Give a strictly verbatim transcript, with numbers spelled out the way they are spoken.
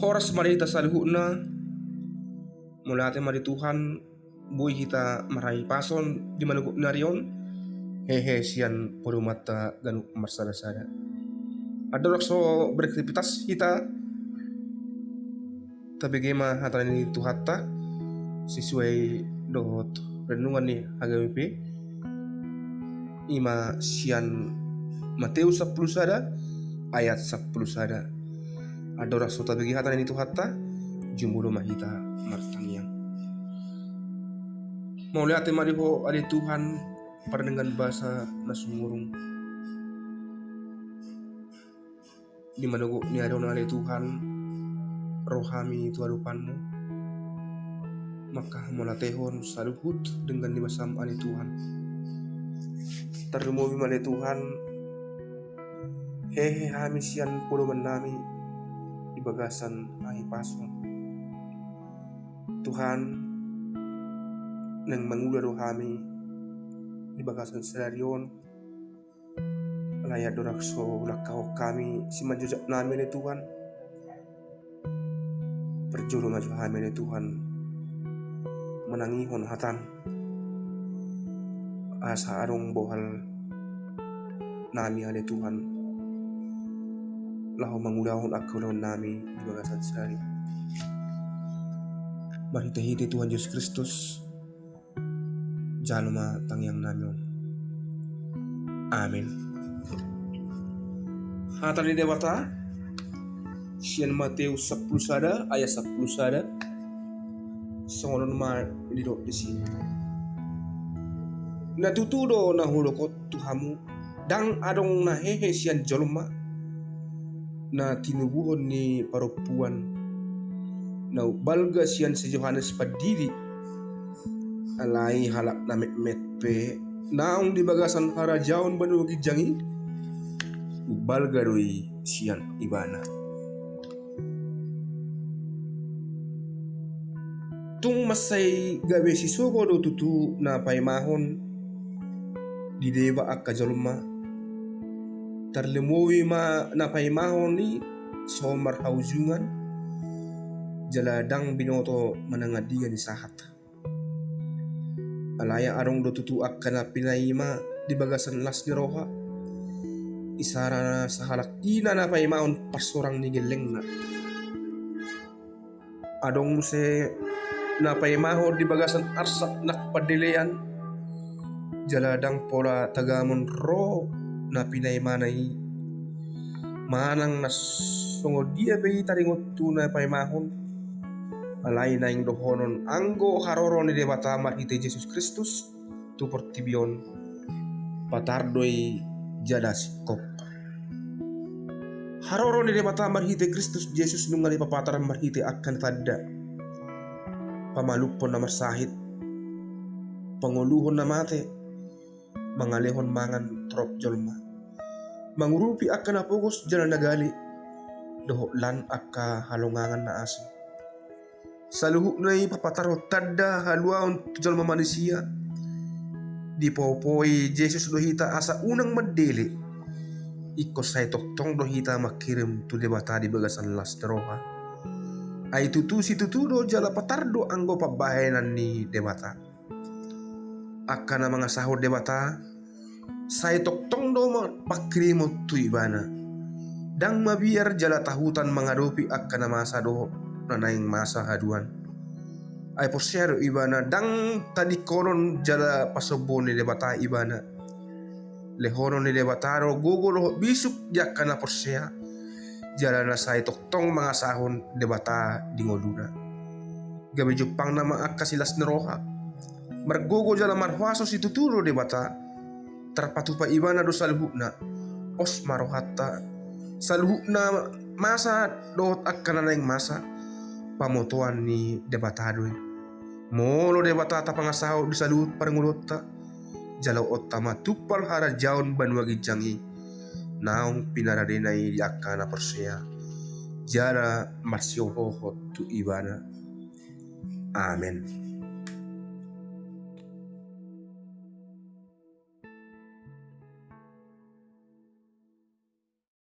Horas ma di hita saluhutna. Mauliate ma di Tuhan, boi hita marhahipason di manogot ni ari on, hehe sian podomanta ganup marsada-sada. Andorang so beraktivitas hita, tabege ma hata ni Tuhanta sesuai dohot renungan ni H K B P. Ima sian Mateus sampulu sada ayat sampulu sada. Andorang so tabege hata ni Tuhanta, jumolo ma hita martangiang. Mauliate ma di Ho ale Tuhan, pardenggan basa na sumurung. Di manogot ni ari on ale Tuhan, ro hami tu adopanmu, manghamauliatehon saluhut denggan ni basam ale Tuhan. Tarlumobi ma ale Tuhan, hehe hami sian podomannami di bagasan hahipason. Tuhan, naeng mangula do hami di bagasan sadari on. Alai andorang so langkahon hami simanjojaknami ale Tuhan, parjolo ma jo hami ale Tuhan manangihon hatam, asa adong bohalnami ale Tuhan laho mangulahon angka ulaonnami di bagasan sadari. Marhite-hite Tuhan Jesus Kristus, jalo ma tangiangnami on. Amin. Hata ni Debata sian Mateus sampulu sada ayat sampulu sada. Songon on ma didok disi: Na tutu do na hudok on tu hamu, ndang adong na hehe sian jolma na tinubuhon ni parompuan na umbalga sian si Johannes Pandidi. Alai halak na metmet pe naung di bagasan harajaon banua ginjang i umbalga do i sian ibana. Tung mansai gabe sisogo do tutu na paimahon di deba angka jolma. Tarlumobi ma na paimahon i so marhaujungan, jala ndang binoto manang andia ni sahat. Alai adong do tutu angka na pinaima di bagasan las ni roha. Isarana sahalak ina na paimahon parsorang ni gellengna. Adong muse na paimahon di bagasan arsak nang pandelean, jala ndang pola tagamon ro na pinaimana i. Manang na songon dia pe i taringot tu na paimahon, alai naeng dohonon anggo haroro ni Debata marhite Jesus Kristus tu portibi on, patar do i jala singkop. Haroro ni Debata marhite Kristus Jesus nunga dipapatar marhite angka na tanda: pamalumhon na marsahit, pangoluhon na mate, mangalehon mangan torop jolma, mangurupi angka na pogos jala na gale, dohot lan angka halongangan na asing. Saluhutna i papatarhon tanda haluaon tu jolma manisia. Dipoupou Jesus do hita asa unang mandele. Ingkon sai tongtong do hita mangkirim tu Debata di bagasan las ni roha. Ai tutu situtu do jala patar do anggo pambahenan ni Debata. Angka na mangasahon Debata, sai tongtong do ma pangkirimon tu Ibana. Ndang mabiar jala tahutan mangadopi angka na masa dohot na naeng masa haduan. Ai porsea do Ibana, ndang tadingkonon jala pasombuon ni Debata Ibana. Lehonon ni Debata do gogo dohot bisuk di angka na porsea, jala na sai tongtong mangasahon Debata di ngoluna. Gabe jumpangna ma angka silas ni roha. Margogo jala marhuaso situtu do Debata. Tarpatupa Ibana do saluhutna. Pos ma rohanta. Saluhutna masa dohot angka na naeng masa, pamotoan ni Debata do i. Molo Debata tapangasahon di saluhut parngoluonta, jaloonta ma tumpal harajaon banua ginjang i, naung pinaradena i di angka na porsea jala marsihohot tu Ibana. Amen.